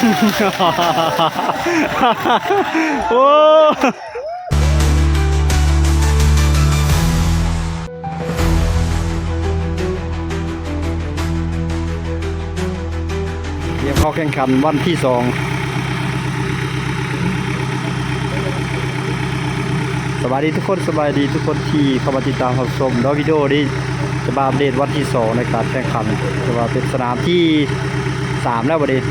ໂອ້ ກຽມເຂົ້າແຂ່ງຂັນວັນທີສອງ. ສະບາຍດີທຸກຄົນ, ສະບາຍດີທຸກຄົນທີ່ເຂົ້າມາຕິດຕາມຮັບຊົມເນາະ. ວິດີໂອນີ້ຈະມາອັບເດດວັນທີສອງໃນການແຂ່ງຂັນ, ຖືວ່າເປັນສະໜາມທີສາມແລ້ວບັດນີ້.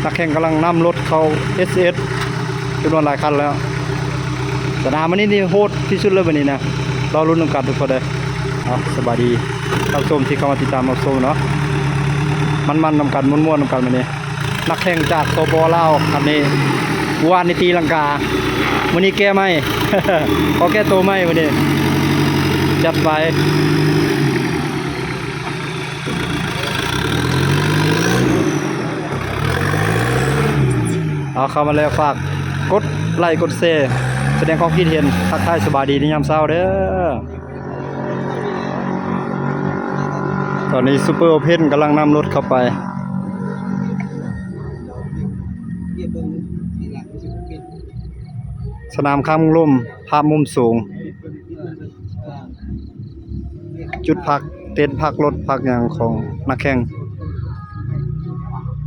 ນັກແຂ່ງກຳລັງນຳລົດເຂົ້າເອສເອສ ຈຳນວນຫຼາຍຄັນແລ້ວ. ສະໜາມມື້ນີ້ນີ້ໂຫດທີ່ສຸດເລີຍບັດນີ້ນະ, ລໍລຸ້ນນຳກັນທຸກຄົນເດີ. ເອົາ ສະບາຍດີທ່ານຜູ້ຊົມທີ່ເຂົ້າມາຕິດຕາມຮັບຊົມເນາະ, ມັນໆນຳກັນ ມ່ວນໆນຳກັນມື້ນີ້. ນັກແຂ່ງຈາກ ສປປ ລາວ ຄັນນີ້ ວານນີ້ຕີລັງກາ ມື້ນີ້ແກ້ໃໝ່ ຂໍແກ້ໂຕໃໝ່ມື້ນີ້ ຈັດໄປ. ເອົາ ເຂົ້າມາແລ້ວ ຝາກກົດໄລກົດແຊ ສະແດງຄວາມຄິດເຫັນ ທັກທາຍສະບາຍດີໃນຍາມເຊົ້າເດີ. ຕອນນີ້ Super Open ກຳລັງນຳລົດເຂົ້າໄປ ສະໜາມຄາມລົມ. ພາບມຸມສູງ ຈຸດພັກເຕັນ ພັກລົດ ພັກຫຍັງຂອງນັກແຂ່ງ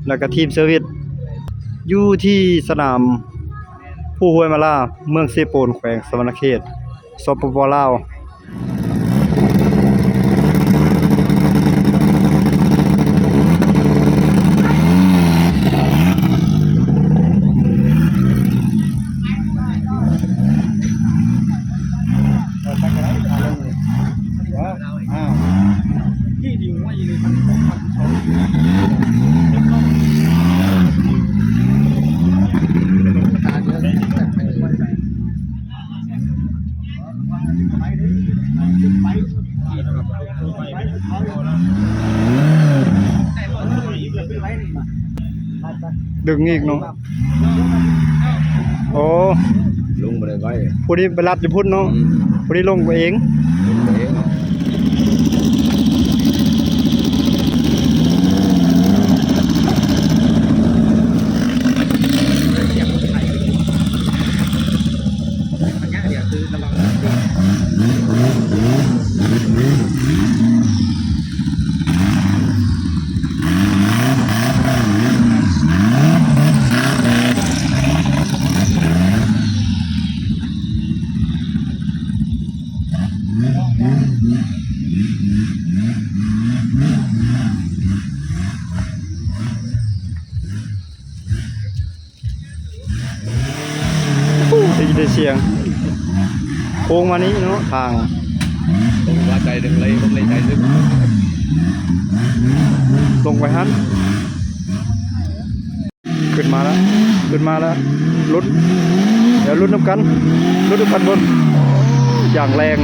ແລ້ວກະທີມເຊີວິດ ຢູ່ທີ່ສະໜາມພູຫ້ວຍມາລາ ເມືອງເຊໂປນ ແຂວງສະຫວັນນະເຂດ ສປປ ລາວ. ດຶງອີກເນາະ. ໂອ້ ລົງບໍ່ໄດ້ໄວ ຜູ້ນີ້ໄປລັດຢູ່ພຸ້ນເນາະ. ອືມ ຜູ້ນີ້ລົງໄປເອງ ລົງໄປເອງ. ໂອ້ ໄດ້ຍິນແຕ່ສຽງໂຄ້ງມານີ້ເນາະ ທາງ ເບິ່ງວ່າໃຈເຖິງເລີຍ ເບິ່ງໃນໃຈເຖິງ ລົງໄປຫັ້ນ ຂຶ້ນມາແລ້ວ ຂຶ້ນມາແລ້ວ ລຸ້ນ ດຽວລຸ້ນນຳກັນ ລຸ້ນນຳກັນເບິ່ງ ຢ່າງແຮງ.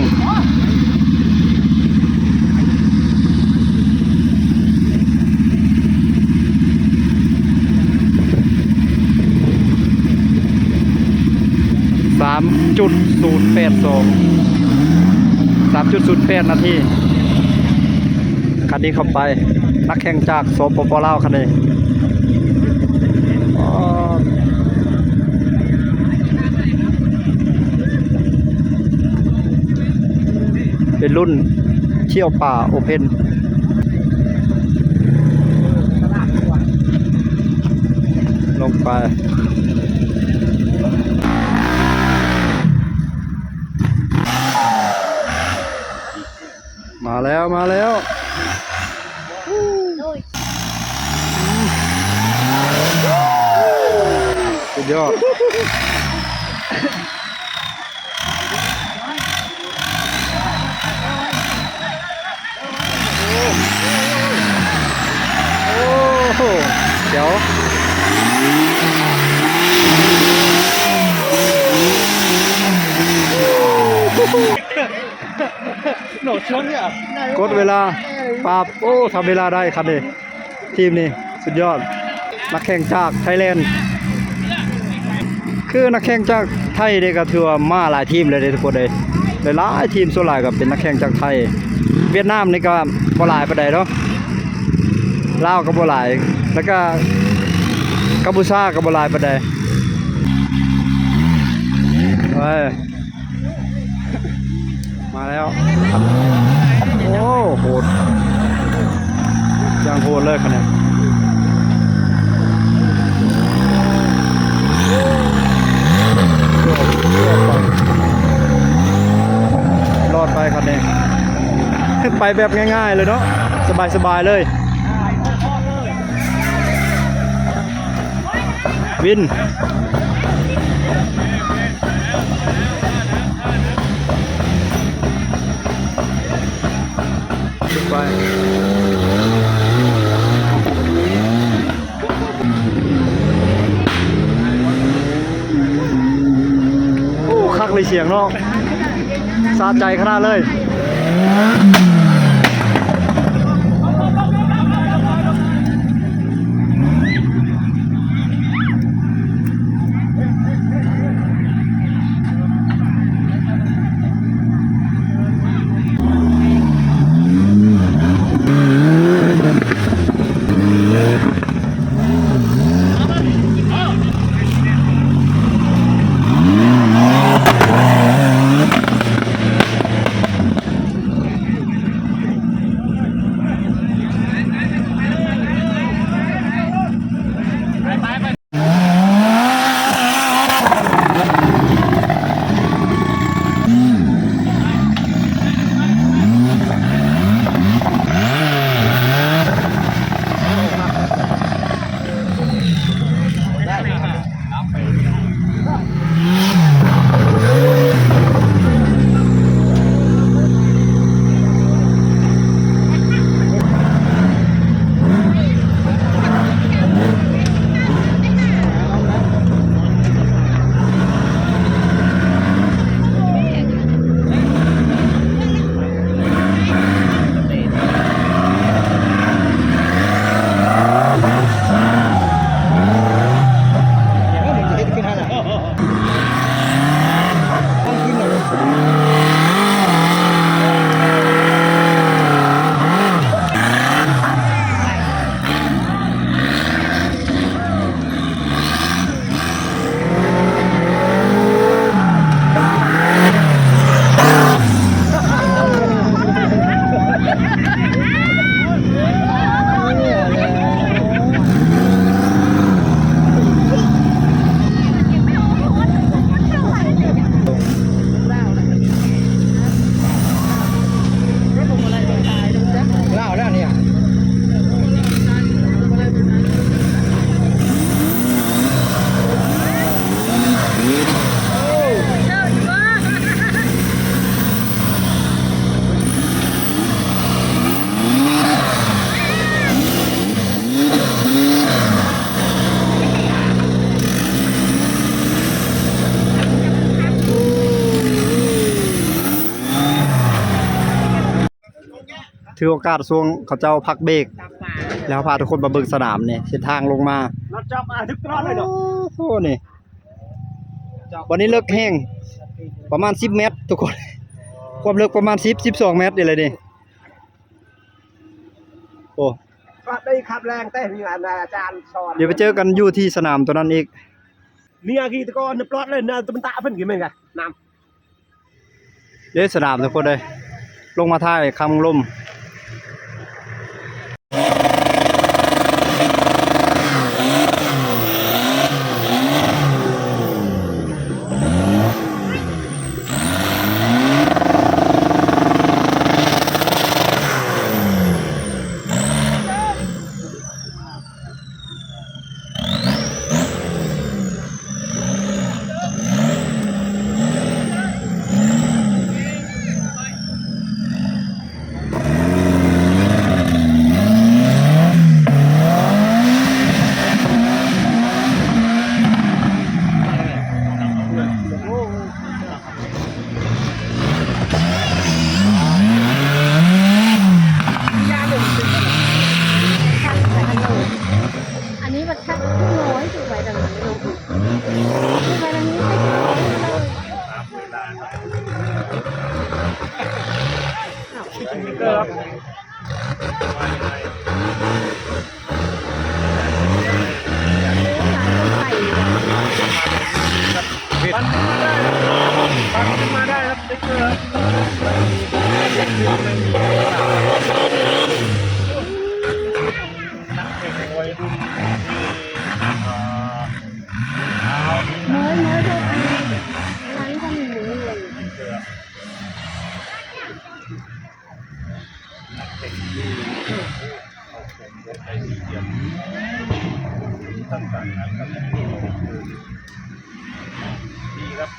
ສາມຈຸດສູນແປດສອງ ສາມຈຸດສູນແປດນາທີ ຄັນນີ້ເຂົ້າໄປ ນັກແຂ່ງຈາກ ສປປ ລາວ ຄັນນີ້ ອໍ ເປັນລຸ້ນ Toyota Open ລົງໄປ ມາແລ້ວ ມາແລ້ວ ສຸດຍອດ. ໂອ້ໂຫ ດຽວ ກົດເວລາ ປັບ ໂອ້ ທຳເວລາໄດ້ຄັນນີ້. ທີມນີ້ສຸດຍອດ ນັກແຂ່ງຈາກໄທແລນ ຄືນັກແຂ່ງຈາກໄທເດ້ ກໍຖືວ່າມາຫຼາຍທີມເລີຍເດ້ທຸກຄົນເອີຍ ຫຼາຍໆທີມ ສ່ວນຫຼາຍກໍເປັນນັກແຂ່ງຈາກໄທ. ຫວຽດນາມນີ້ກໍບໍ່ຫຼາຍປານໃດເນາະ ລາວກໍບໍ່ຫຼາຍ ແລ້ວກໍ ກັມພູຊາກໍບໍ່ຫຼາຍປານໃດ. ເອີ ມາແລ້ວ. ໂອ້ ໂຫດ ຢ່າງໂຫດເລີຍຄັນນີ້. ລອດໄປຄັນນີ້ ໄປແບບງ່າຍໆເລີຍເນາະ ສະບາຍໆເລີຍ. ວິນ ຂຶ້ນໄປ. ໂອ້ ຄັກເລີຍສຽງເນາະ ສະໃຈຂະໜາດເລີຍ. ລາວແລ້ວນີ້ ຖືໂອກາດຊ່ວງເຂົາເຈົ້າພັກເບກ ແລ້ວພາທຸກຄົນມາເບິ່ງສະໜາມນີ້ ເສັ້ນທາງລົງມາ. ລົດຈອບ ອາ ທຶກຕະຫຼອດເລີຍເນາະ. ໂອ້ໂຫ ນີ້ ວັນນີ້ເລິກແຮງ ປະມານສິບແມັດທຸກຄົນ ຄວາມເລິກປະມານສິບ ສິບສອງແມັດນີ້ແຫຼະນີ້. ໂອ້ ປະໄດ້ຂັບແຮງແຕ່ມີອາຈານສອນ. ດຽວໄປເຈີກັນຢູ່ທີ່ສະໜາມໂຕນັ້ນອີກ. ນີ້ອາກີຕະກອນປອດເລີຍນະ ຕະມັນຕະເພິ່ນກິນແມ່ນກະນ້ຳ. ເດ້ສະໜາມທຸກຄົນເອີຍ ລົງມາຖ່າຍຄຳລົມ. ອັນນີ້ມັນຄັກນ້ອຍ ໄປທາງນີ້ເນາະ ໄປທາງນີ້ໄປທາງນີ້. ทางการงานครับ ดีครับ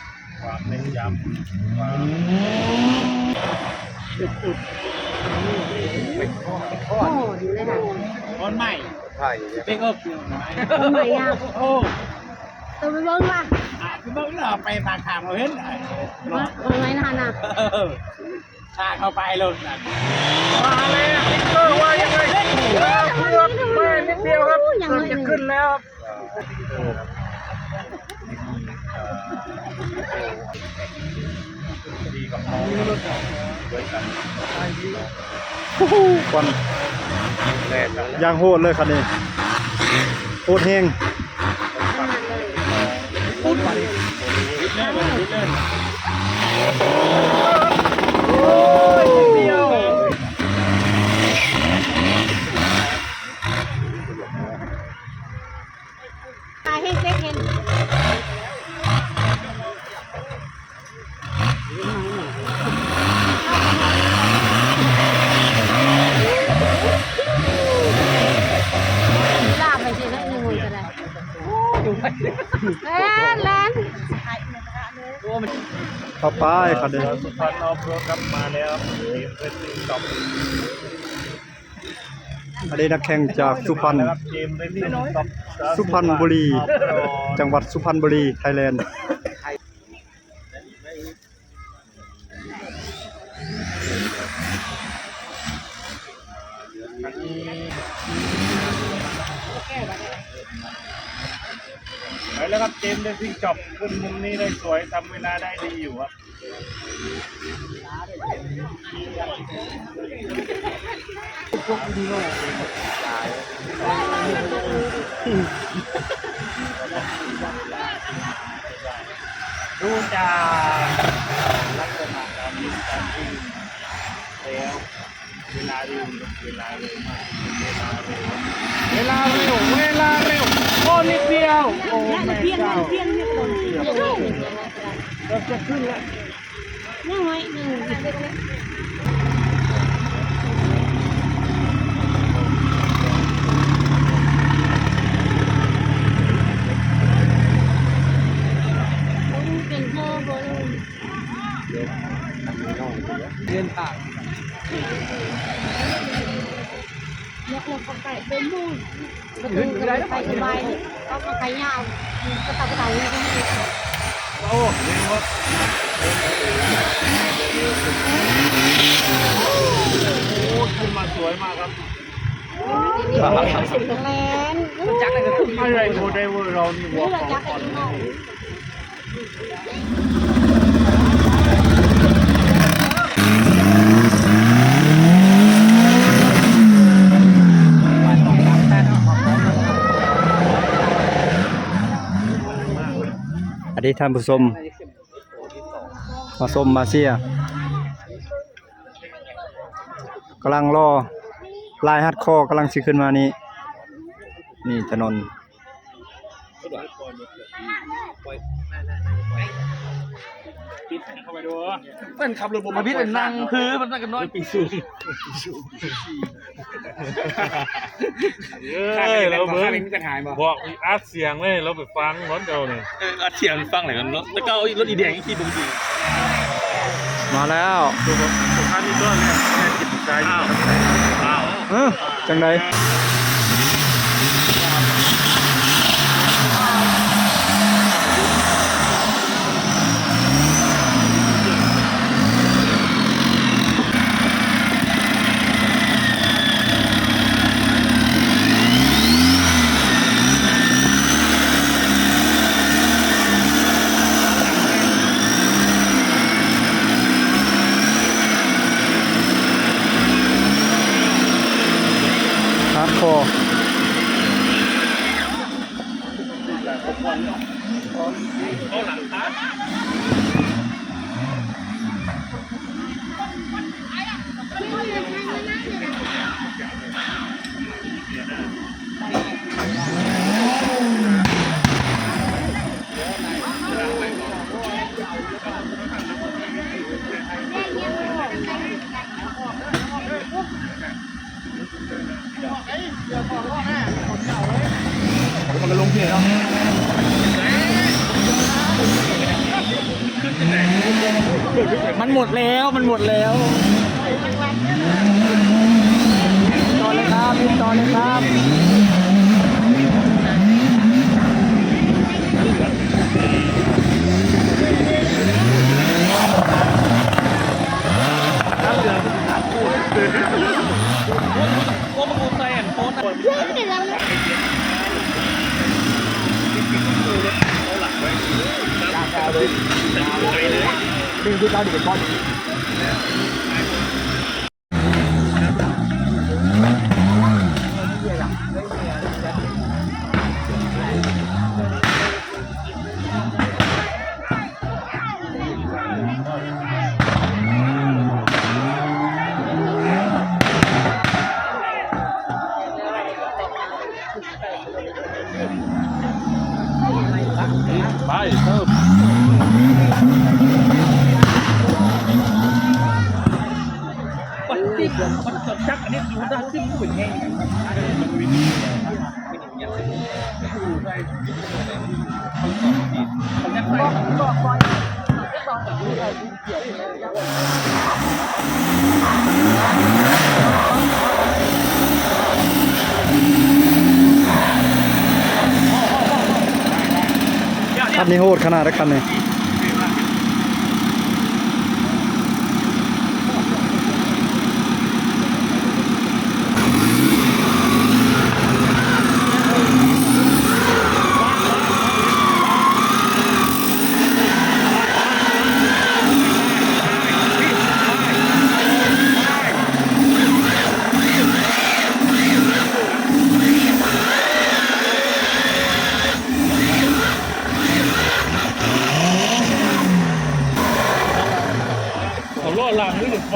ความเน้นย้ำ ความ โอ้ อยู่เลยนะ คนใหม่ ไทย เป๊กเอิบ คนใหม่อ่ะ โอ้ ตัวไปเบิ่งล่ะ อ่ะ ไปเบิ่งแล้ว ไปปากทางเราเห็น เบิ่งไว้นะ เออ ชาเข้าไปโลดนั่น มาแล้ว ติ๊กเกอร์ว่ายังไง เกือบไปนิดเดียวครับ ยัง เกือบจะขึ้นแล้วครับ ควัน อย่างโหดเลยคันนี้ โหดแฮง ตายแฮงเจ็บแฮง ลาบไปสิได้หนึ่งมื้อก็ได้ แล่น แล่น เข้าไปคันนี้ สุพรรณออฟโรดครับ มาแล้ว ทีมเรซซิ่งต็อป อันนี้นักแข่งจากสุพรรณ สุพรรณบุรี จังหวัดสุพรรณบุรี ไทยแลนด์ ไปแล้วครับ เจมส์เรซซิ่งต็อป ขึ้นมุมนี้ได้สวย ทำเวลาได้ดีอยู่ครับ ดูจากลักษณะการวิ่ง การวิ่งแล้ว เวลาเร็ว เวลาเร็วมาก เวลาเร็ว เวลาเร็ว โอ้ นิดเดียว โอ้ แม่เจ้า เกือบจะขึ้นแล้ว ยังไง ยังไง เป็นพ่อบ่ลูก เดินทาง แล้วก็ไปเป็นหมู่ ก็คือไปสบาย ก็ไปขายยาว ก็ตามไปตามนี้ โอ้ เร็วครับ โอ้ ขึ้นมาสวยมากครับ แลน อะไรโมเดลเรานี่ นี่เราจักกันอยู่เนาะ ອັນນີ້ທ່ານຜູ້ຊົມ ມາຊົມມາເຊຍ ກຳລັງລໍ ລາຍຮັດຄໍກຳລັງຊິຂຶ້ນມານີ້ ນີ້ຖະໜົນ ເພິ່ນຂັບລົດບໍ່ ມັນຜິດ ນັ່ງຄື ມັນນັ່ງກັນໜ້ອຍ ປີສູງ ເອີຍ ລາວເບິ່ງ ມີບັນຫາບໍ່ ບອກອັດສຽງເລີຍ ລາວໄປຟັງຮອດເກົ່ານີ້ ເອີ ອັດສຽງຟັງແລ້ວກັນເນາະ ແຕ່ເກົ່າລົດອີແດງຂີ່ບໍ່ດີ ມາແລ້ວ ເອີ ຈັ່ງໃດ? ຮາດຄໍ. ເ ກໍລົງເພດເນາະ. ມັນໝົດແລ້ວ ມັນໝົດແລ້ວ. ຕໍ່ເລີຍຄັບ ຕໍ່ເລີຍຄັບ. ໄປເຕີມ. ປະຕິດ ມັນຈະຈັກອັນນີ້ຢູ່ດ້ານທີ່ມັນເປັນແຮງ. ຄັນນີ້ໂຫດຂະໜາດໃດຄັນນີ້. ເຂົາລໍ້ລາງດ້ວຍລົດໄຟ.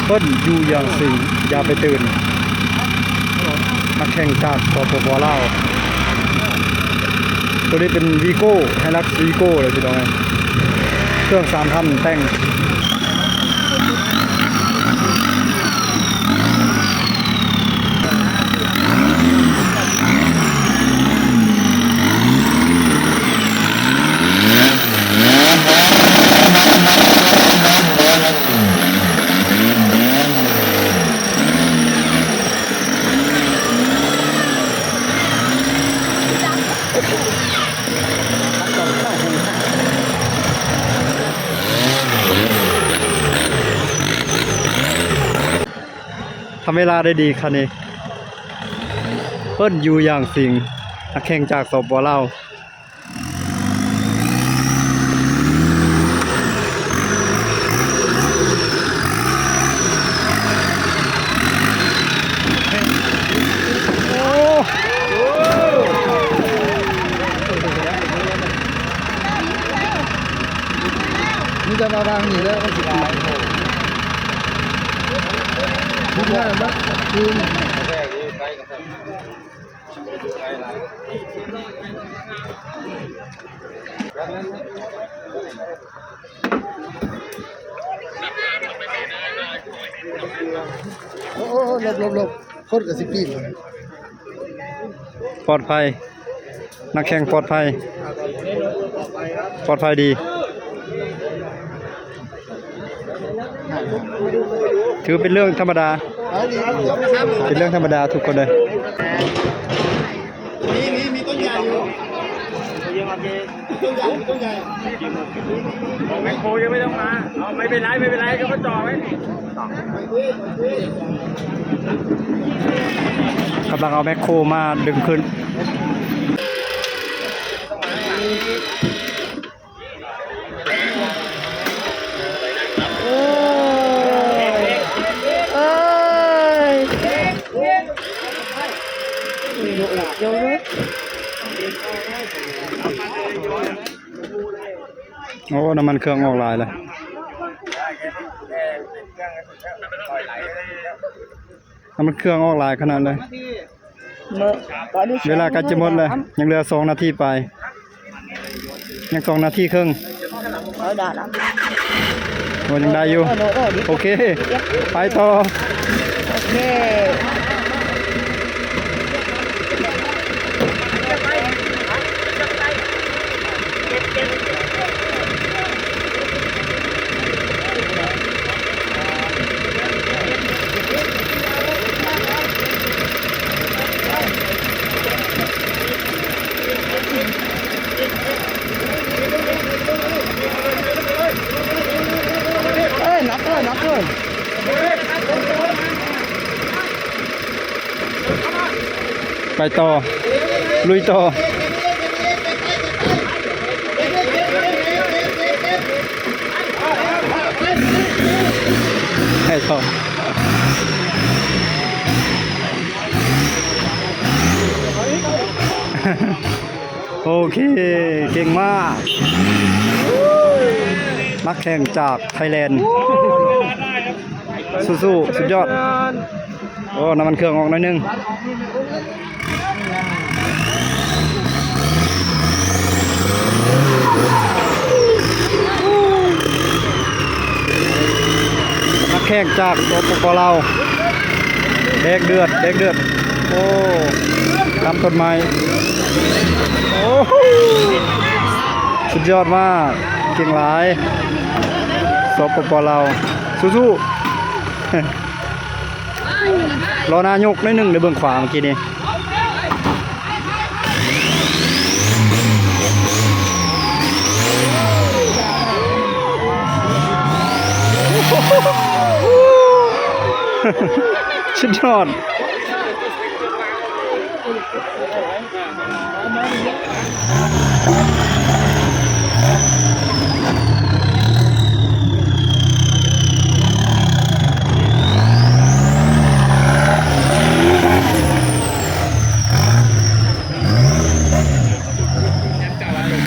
ເພິ່ນຢູ່ຢ່າງສິງ ຢ່າໄປຕື່ນ. ນັກແຂ່ງຈາກ ສປປ ລາວ. ໂຕນີ້ເປັນ ວີໂກ້ ໄຮລັກສ໌ ວີໂກ້ ເລີຍພີ່ນ້ອງເອີຍ. ເຄື່ອງສາມພັນແຕ່ງ. ທຳເວລາໄດ້ດີຄັນນີ້. ເພິ່ນຢູ່ຢ່າງສິງ ນັກແຂ່ງຈາກ ສປປ ລາວ. ມີແຕ່ວ່າທາງນີ້ແຫຼະມັນຊິຖືກ ທຸກງານມັນຄືນ. ເ ໂອ້ ໂອ້ ໂອ້ ຫຼົບໆໆ ຄົນກໍຊິປີນ. ປອດໄພ ນັກແຂ່ງປອດໄພ ປອດໄພດີ. ຖືເປັນເລື່ອງທຳມະດາ ເປັນເລື່ອງທຳມະດາທຸກຄົນເລີຍ. ມີ ມີ ມີຕົ້ນໃຫຍ່ຢູ່ ຕົ້ນໃຫຍ່ ຕົ້ນໃຫຍ່ ຂອງແມັກໂຄຍັງໄມ່ຕ້ອງມາ. ເອົາ ໄມ່ເປັນໄລ ໄມ່ເປັນໄລ ເຂົາກໍຈອດໄວ້. ກຳລັງເອົາແມັກໂຄມາດຶງຂຶ້ນ. ໂອ້ ນ້ຳມັນເຄື່ອງອອກຫຼາຍແລ້ວ ນ້ຳມັນເຄື່ອງອອກຫຼາຍຂະໜາດເລີຍ. ເວລາໃກ້ຈະໝົດແລ້ວ ຍັງເຫຼືອສອງນາທີປາຍ ຍັງສອງນາທີເຄິ່ງ. ໂອ້ ຍັງໄດ້ຢູ່ ໂອເຄ ໄປຕໍ່ ໂອເຄ. ເອີ ນັບເອີ ນັບເອີ. ໄປຕໍ່ ລຸຍຕໍ່ ໄປຕໍ່. ໂອເຄ ເກັ່ງມາກ ນັກແຂ່ງຈາກໄທແລນ ສູ້ໆ ສຸດຍອດ. ໂອ້ ນ້ຳມັນເຄື່ອງອອກໜ້ອຍໜຶ່ງ. ນັກແຂ່ງຈາກ ສປປ ລາວ ແດກເດືອດ ແດກເດືອດ. ໂອ້ ຕຳຕົ້ນໄມ້. ໂອ້ ສຸດຍອດມາກ ເກັ່ງຫຼາຍ ສປປ ລາວ ສູ້ໆ. ລໍ້ໜ້າຍົກໜ້ອຍໜຶ່ງ ໄດ້ເບິ່ງຂວາເມື່ອກີ້ນີ້. ສຸດຍອດ.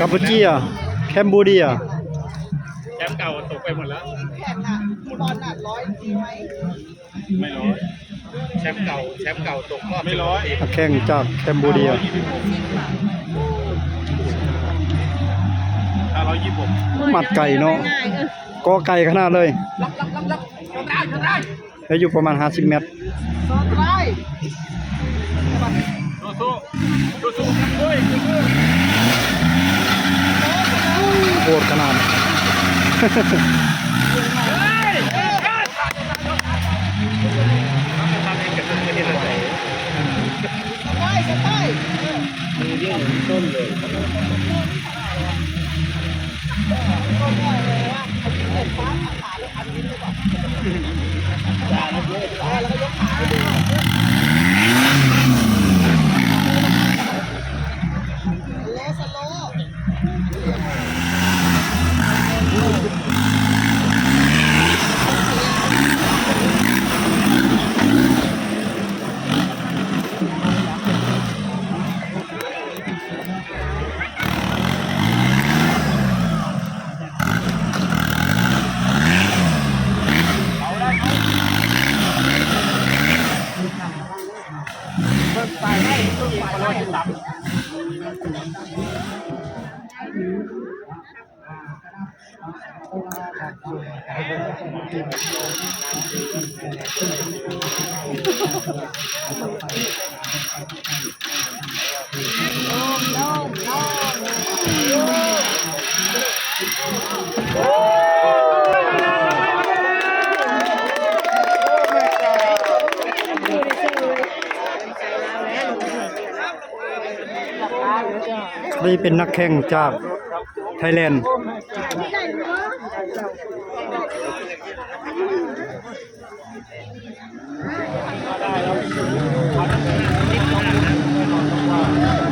ກຳປູເຈຍ ແຄມບູເດຍ ແຊມເກົ່າຕົກໄປໝົດແລ້ວ. ແຊມເກົ່າ ແຊມເກົ່າຕົກຮອບ ແຂ່ງຈາກແຄມບູເດຍ ຫ້າຮ້ອຍຊາວຫົກ ມັດໄກເນາະ ເກາະໄກຂະໜາດເລີຍ ໄດ້ຢູ່ປະມານຫ້າສິບແມັດ. ໂຫດຂະໜາດ. ສະໂລ ນີ້ເປັນນັກແຂ່ງຈາກໄທແລນ.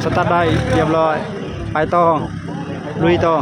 ສະຕາດໄດ້ຮຽບຮ້ອຍ ໄປຕໍ່ ລຸຍຕໍ່.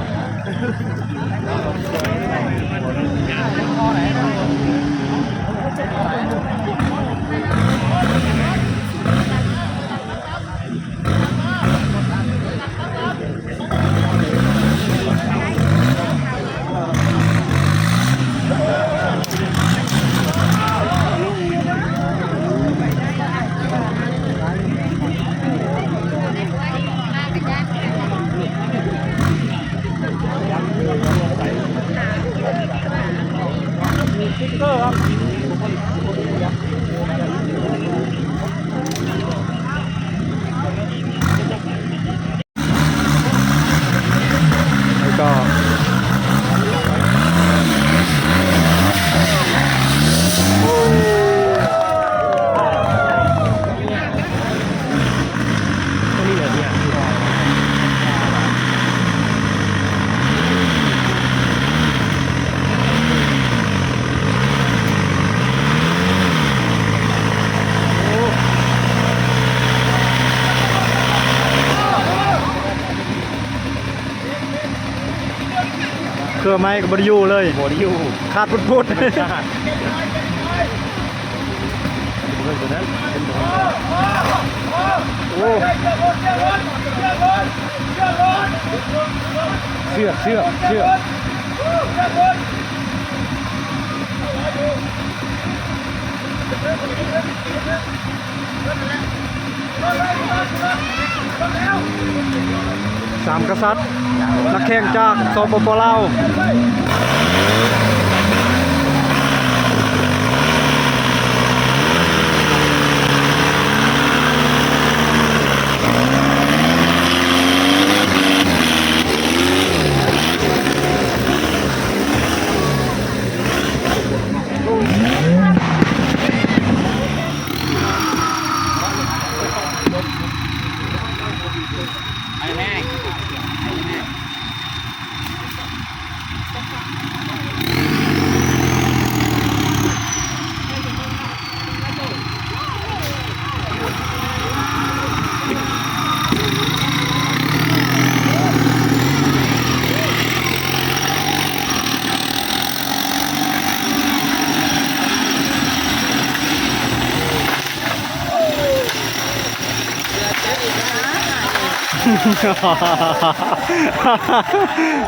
ເຄືອໄມ້ກໍບໍ່ໄດ້ຢູ່ເລີຍ ບໍ່ໄດ້ຢູ່ ຂາດພຸດໆ. ໂອ້ ເຊືອກ ເຊືອກ ເຊືອກ. ສາມກະສັດ ນັກແຂ່ງຈາກ ສປປ ລາວ.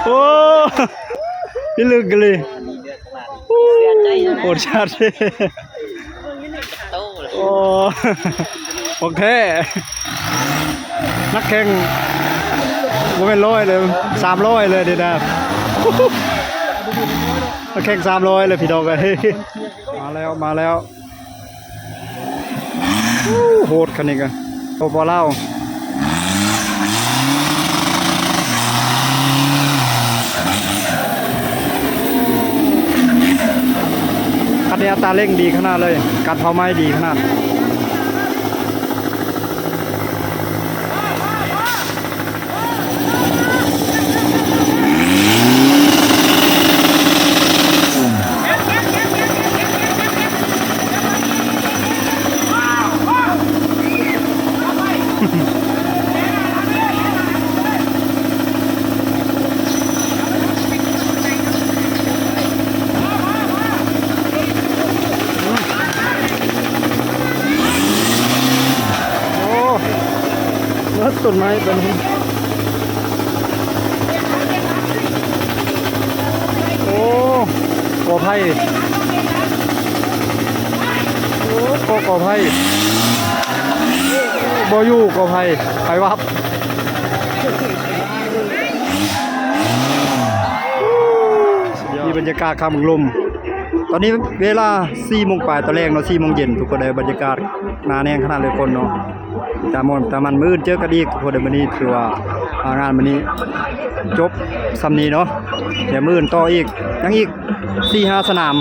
ໂອ້ ພິລຶກອີ່ຫຼີ ໂອດຊາດ. ໂອ້ ຂອງແທ້ ນັກແຂ່ງບໍ່ແມ່ນຮ້ອຍເລີຍ ສາມຮ້ອຍເລີຍນີ້ນະ ນັກແຂ່ງສາມຮ້ອຍເລີຍພີ່ນ້ອງເອີຍ. ມາແລ້ວ ມາແລ້ວ. ໂອ້ ໂຫດຄັນນີ້ກະ ສປປ ລາວ. ຄັນນີ້ອັດຕາເລັ່ງດີຂະໜາດເລີຍ ການເຜົາໄມ້ດີຂະໜາດ. ໂອ້ ເບິດຕົ້ນໄມ້ເປັນ ໂອ້ ກໍໄຜ່ ໂອ້ ກໍ ກໍໄຜ່ ບໍ່ຢູ່ກໍໄຜ່ ໄປວັບ. ນີ້ບັນຍາກາດຂ້າງເມືອງລົມ. ຕອນນີ້ເວລາສີ່ໂມງປາຍຕອນແລງເນາະ ສີ່ໂມງເຢັນ ທຸກຄົນເອີຍ. ບັນຍາກາດໜາແໜ້ນຂະໜາດເລີຍຄົນເນາະ. ຕາມມ່ວນຕາມັນ ມື້ອື່ນເຈີກັນອີກ ທຸກຄົນເອີຍ. ມື້ນີ້ຖືວ່າ ອາ ງານມື້ນີ້ຈົບສ່ຳນີ້ເນາະ. ດຽວມື້ອື່ນຕໍ່ອີກ ຍັງອີກສີ່ຫ້າສະໜາມ